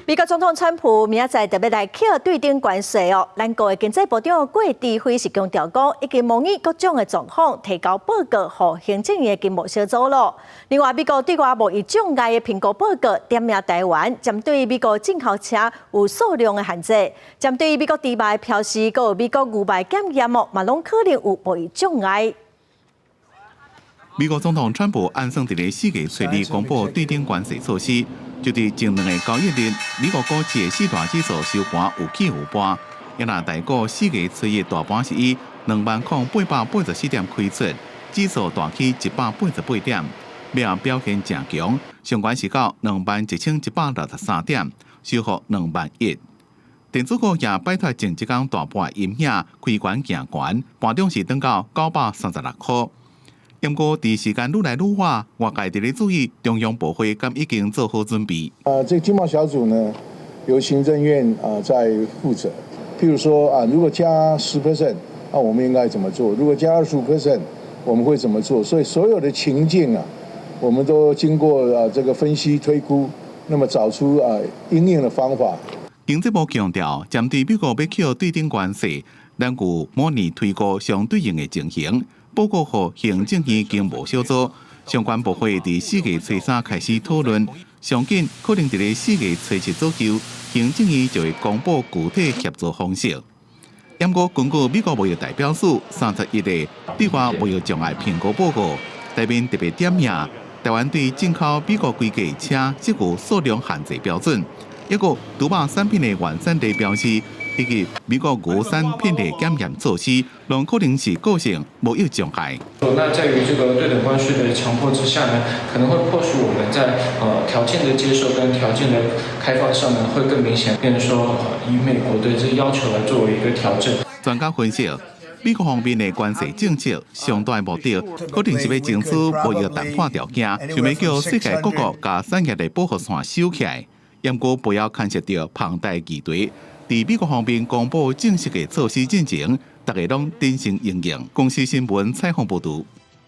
美國總統川普明仔載特別來抾對等關稅哦。咱國的經濟部長郭智輝是強調講，已經模擬各種的狀況，提交報告予行政院的經貿小組咯。另外，美國對外貿易障礙的評估報告點名台灣，針對美國進口車有數量的限制，針對美國豬肉的標示，閣有美國牛肉檢驗哦，嘛攏可能有貿易障礙。美國總統川普按算佇咧4月初二公布對等關稅措施，就佇前兩个交易日，美國股市的四大指數收盤有起有跌。抑若台股4月初一大盤是以20,884點開出，指數大起188點，尾後表現誠強，上懸是到21,163點，收復2萬1。電子股也擺脫前一工大盤陰影，開懸行懸，盤中是轉到936箍。毋過，佇時間愈來愈晚，外界佇咧注意中央部會敢已經做好準備。啊，這個經貿小組呢，由行政院啊在負責。譬如說啊，如果加10%，那我們應該怎麼做？如果加25%，我們會怎麼做？所以所有的情境啊，我們都經過啊這個分析推估，那麼找出啊因應的方法。經濟部強調，針對美國欲抾對等關稅，咱有模擬推估相對應的情形。報告予行政院經貿小組，相關部會佇4月初三開始討論，上緊可能佇咧4月初七左右，行政院就會公布具體協作方式。毋過，根據美國貿易代表署31日對外貿易障礙評估報告，內面特別點名台灣對進口美國規格車設有數量限制標準，抑閣豬肉產品的原產地標示，以及美國牛產品的檢驗措施，攏可能是構成貿易障礙。那在於這個對等關稅的強迫之下呢，可能會迫使我們在條件的接受跟條件的開放上呢，會更明顯，變成說以美國的這個要求來作為一個調整。專家分析，美國方面的關稅政策上大目的，可能是欲爭取貿易談判條件，想欲叫世界各國共產業的保護傘收起來。毋過不要牽涉著龐大議題。佇美國方面公布正式的措施進前，大家攏謹慎因應。公視新聞採訪報導。